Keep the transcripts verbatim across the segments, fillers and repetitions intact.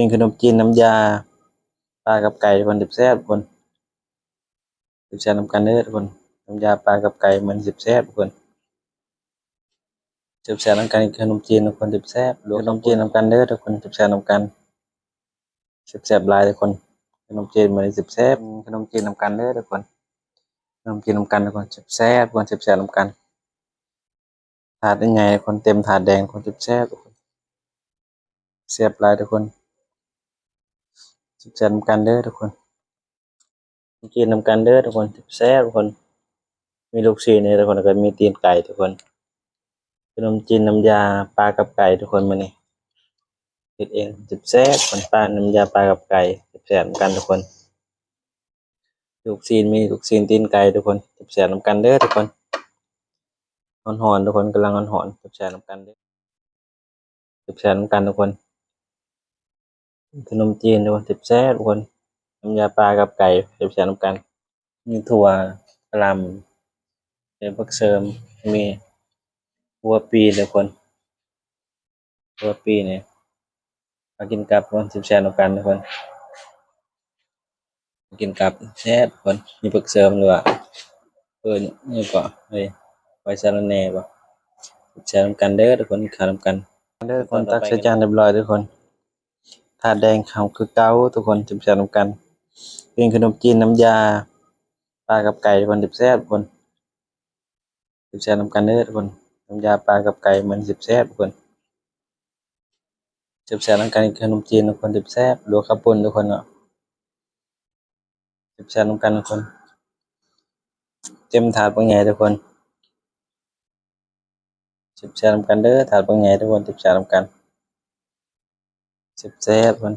กินขนมจีนน้ำยาปลากับไก่ทุกคน แซ่บๆ ทุกคน แซ่บๆ นำกันเด้อทุกคน น้ำยาปลากับไก่มันแซ่บๆ ทุกคน แซ่บๆ นำกัน ขนมจีนทุกคน แซ่บๆ ลวกขนมจีนนำกันเด้อทุกคน แซ่บๆ นำกัน แซ่บๆ หลายทุกคน ขนมจีนมันแซ่บๆ ขนมจีนนำกันเด้อทุกคน ขนมจีนนำกันทุกคน แซ่บๆ ทุกคน แซ่บๆ นำกัน ถาดใหญ่ๆ ทุกคน เต็มถาดแดงทุกคน แซ่บๆ ทุกคน แซ่บหลายทุกคน แซ่บๆ นำกันเด้อทุกคน กินนำกันเด้อทุกคน แซ่บๆ ทุกคน มีลูกชิ้นเนี่ยทุกคน แล้วก็มีตีนไก่ทุกคน ขนมจีนน้ำยาปลากับไก่ทุกคน มื้อนี้เฮ็ดเอง แซ่บๆ ทุกคน ปลา น้ำยาปลากับไก่ แซ่บๆ นำกันทุกคน ลูกชิ้น มีลูกชิ้นตีนไก่ทุกคน แซ่บๆ นำกันเด้อทุกคน ฮ้อนๆ ทุกคน กำลังฮ้อนๆ แซ่บๆ นำกันเด้อ แซ่บๆ นำกันทุกคน ขนมจีนทุกคน แซ่บๆ ทุกคน น้ำยาปลากับไก่ แซ่บๆ นำกัน มีถั่ว กะหล่ำ มีผักเสริม มีหัวปีทุกคน หัวปีเนี่ย มากินกับทุกคน แซ่บๆ นำกันทุกคน กินกับแซ่บทุกคน มีผักเสริมหรือว่า เออ นี่ก็ เฮ้ย ใบสะระแหน่บ่ แซ่บๆ นำกันเด้อทุกคน ข้าวนำกัน เด้อทุกคน ตักใส่จานเรียบร้อยทุกคน ถาดแดงเขาคือเก่าทุกคน แซ่บๆ นำกัน เป็นขนมจีนน้ำยาปลากับไก่ทุกคน แซ่บๆ ทุกคน แซ่บๆ นำกันเด้อทุกคน น้ำยาปลากับไก่มันแซ่บๆ ทุกคน แซ่บๆ นำกัน ขนมจีนทุกคน แซ่บๆ ลวกข้าวปุ้นทุกคนเนาะ แซ่บๆ นำกันทุกคน เต็มถาดบักใหญ่ทุกคน แซ่บๆ นำกันเด้อ ถาดบักใหญ่ทุกคน แซ่บๆ นำกัน แซ่บๆ ทุกคน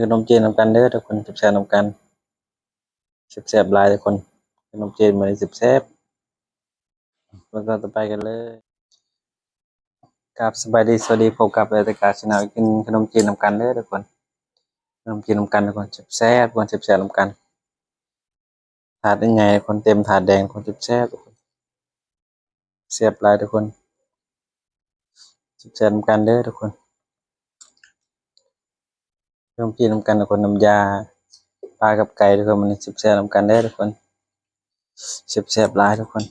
ขนมจีนนำกันเด้อทุกคน แซ่บๆ นำกัน แซ่บๆ หลายทุกคน ขนมจีนมื้อนี้แซ่บๆ เบิ่งตอนต่อไปกันเลย ครับ สบายดี สวัสดี พบกับรายการชาแนลกินขนมจีนนำกันเด้อทุกคน ขนมจีนนำกันทุกคน แซ่บๆ ทุกคน แซ่บๆ นำกัน ถาดใหญ่ๆ ทุกคน เต็มถาดแดงทุกคน แซ่บๆ ทุกคน แซ่บหลายทุกคน แซ่บๆ นำกันเด้อทุกคน ขนมจีนนำกันทุกคน น้ำยาปลากับไก่ทุกคน มื้อนี้แซ่บๆ นำกันเด้อทุกคน แซ่บๆ หลายทุกคน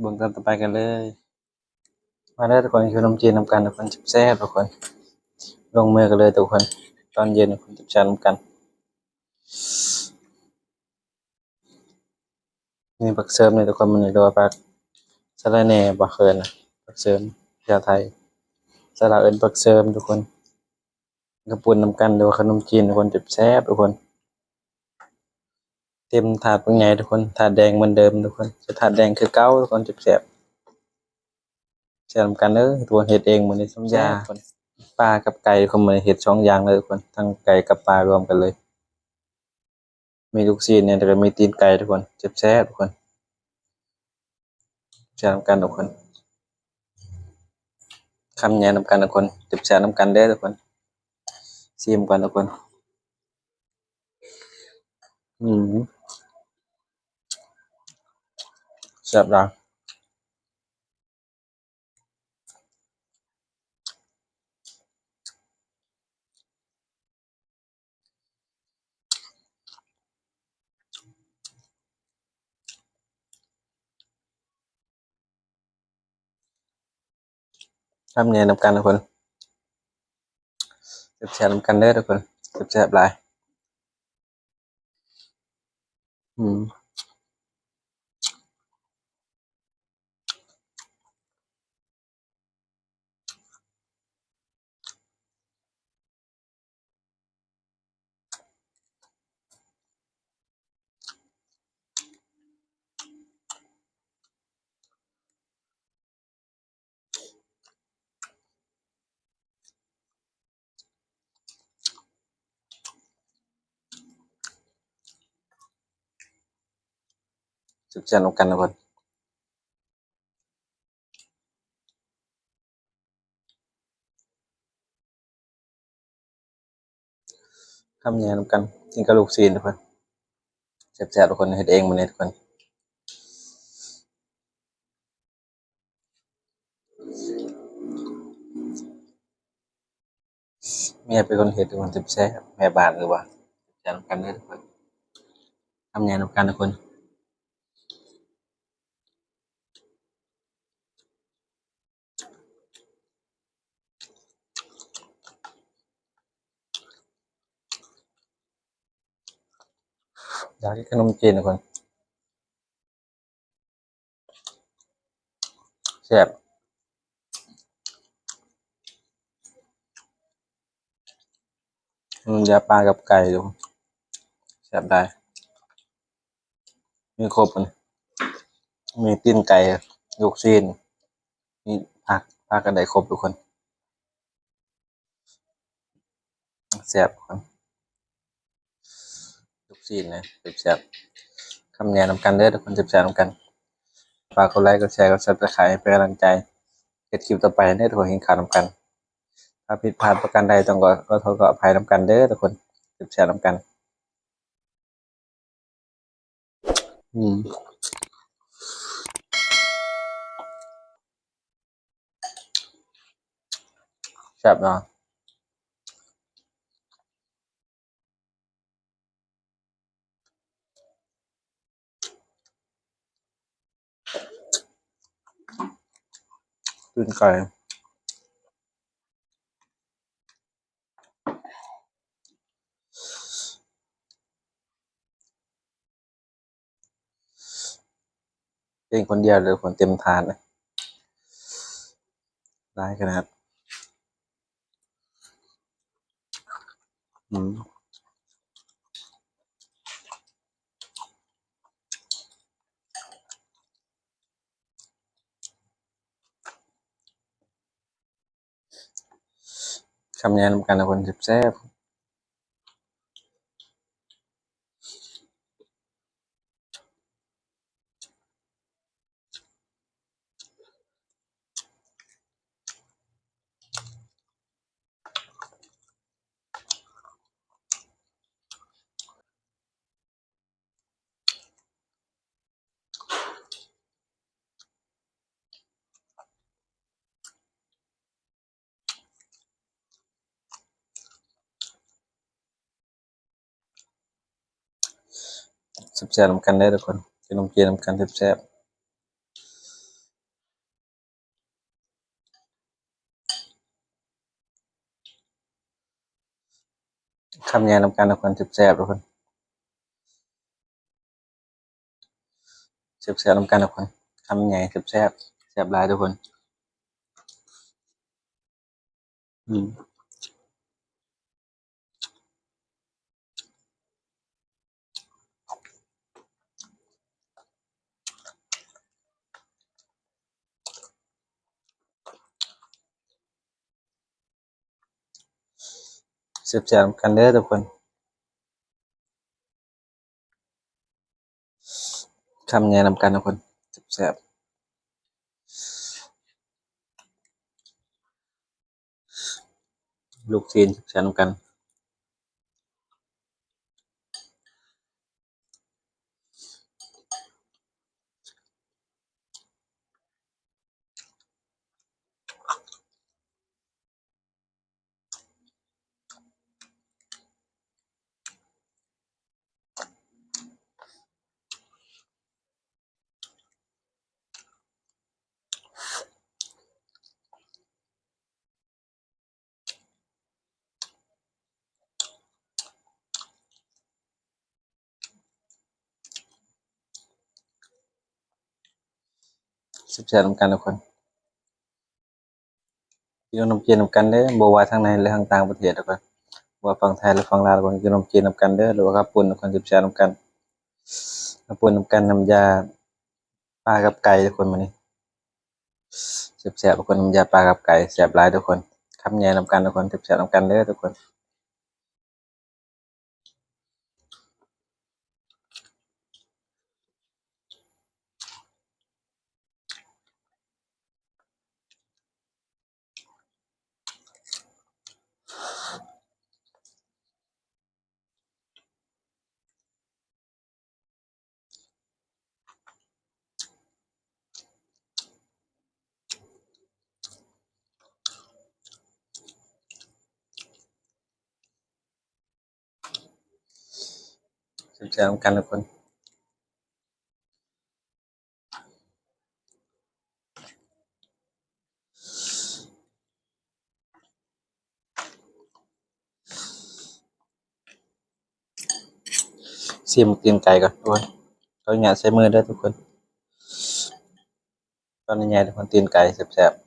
เบิ่งตอนต่อไปกันเลย มาเด้อทุกคน ขนมจีนนำกันทุกคน แซ่บๆ ทุกคน ลงมือกันเลยทุกคน ตอนเย็นทุกคน แซ่บๆ นำกัน นี่ผักเสริมนี่ทุกคน มันเรียกว่าผักสะระแหน่บ่ เอิ้นนะ ผักเสริม ภาษาไทย ภาษาลาวเอิ้นผักเสริมทุกคน ข้าวปุ้นนำกัน หรือว่าขนมจีนทุกคน แซ่บๆ ทุกคน เต็มถาดบักใหญ่ทุกคน ถาดแดงเหมือนเดิมทุกคน จะถาดแดงคือเก่าทุกคน แซ่บๆ แซ่บนำกันเด้อทุกคน เฮ็ดเองมื้อนี้ น้ำยาปลากับไก่ทุกคน มื้อนี้เฮ็ดสองอย่างเลยทุกคน ทั้งไก่กับปลารวมกันเลย มีลูกชิ้นเนี่ย แล้วก็มีตีนไก่ทุกคน แซ่บๆ ทุกคน แซ่บนำกันทุกคน คำใหญ่นำกันทุกคน แซ่บๆ นำกันเด้อทุกคน ชิมก่อนทุกคน อืม แซ่บหลาย คำใหญ่นำกันทุกคน แซ่บๆ นำกันเด้อทุกคน แซ่บๆ หลาย อืม แซ่บๆ นำกันทุกคน คำใหญ่นำกัน กินกับลูกชิ้นทุกคน แซ่บๆ ทุกคน เฮ็ดเองมื้อนี้ทุกคน เมียเป็นคนเฮ็ด ทุกคน แซ่บๆ แม่บ้านหรือว่า แซ่บนำกันเด้อทุกคน ทำงานนำกันทุกคน อยากกินขนมจีนทุกคน แซ่บ มันจะปลากับไก่ดู แซ่บได้ มีครบเลย มีตีนไก่ ลูกชิ้น มีผัก ผักก็ได้ครบทุกคน แซ่บทุกคน ลูกชิ้นนะ แซ่บๆ คำแนะนำกันเด้อทุกคน แซ่บๆ นำกัน ฝากกดไลค์ กดแชร์ กด Subscribe ให้เป็นกำลังใจ เฮ็ดคลิปต่อไปเด้อทุกคน เห็นข่าวนำกัน ถ้าผิดพลาดประการใดต้องขอ ขอโทษขออภัยนำกันเด้อทุกคน แซ่บๆ นำกัน อืม แซ่บเนาะ ตีนไก่ เป็นคนเดียวเลย คนเต็มถาดนะ หลายขนาด อืม คำแนะนำกันนะคนแซ่บๆ แซ่บๆ นำกันเด้อทุกคน กินขนมจีนนำกันแซ่บๆ คำใหญ่นำกันทุกคน แซ่บๆ ทุกคน แซ่บๆ นำกันทุกคน คำใหญ่แซ่บๆ แซ่บหลายทุกคน อืม แซ่บๆ นำกันเด้อทุกคน คำใหญ่นำกันทุกคน แซ่บๆ ลูกชิ้นแซ่บๆ นำกัน แซ่บๆ นำกันทุกคน กินขนมจีนนำกันเด้อ บ่ว่าทางในหรือทางต่างประเทศทุกคน บ่ว่าฝั่งไทยหรือฝั่งลาวทุกคน กินขนมจีนนำกันเด้อ หรือว่าข้าวปุ้นทุกคน แซ่บๆ นำกัน ข้าวปุ้นนำกัน น้ำยาปลากับไก่ทุกคน มื้อนี้ แซ่บๆ ทุกคน น้ำยาปลากับไก่ แซ่บหลายทุกคน คำใหญ่นำกันทุกคน แซ่บๆ นำกันเด้อทุกคน แ แซ่บๆกันทุกคน ชิมตีนไก่ก่อนทุกคน เขาหยาดใส่มือเด้อทุกคน ตอนนี้ไงทุกคน ตีนไก่แซ่บๆ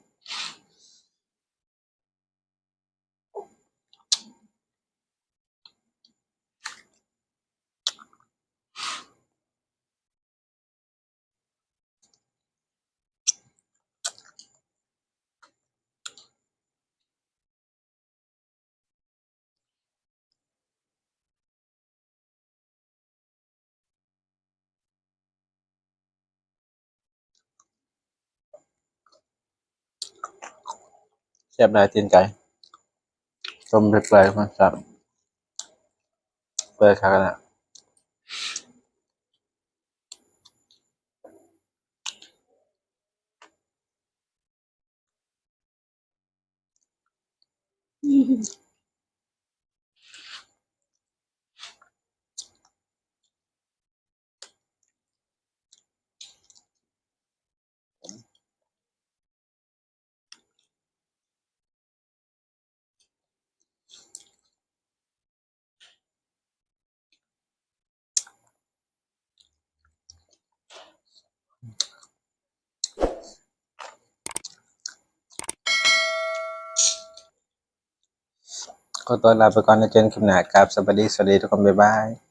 แซ่บหลายตีนไก่ ต้มเปื่อยๆ มันแซ่บ เปื่อยคักขนาด ขอตัวลาไปก่อนนะ เจอกันคลิปหน้าครับ สวัสดี สวัสดีทุกคน บ๊ายบาย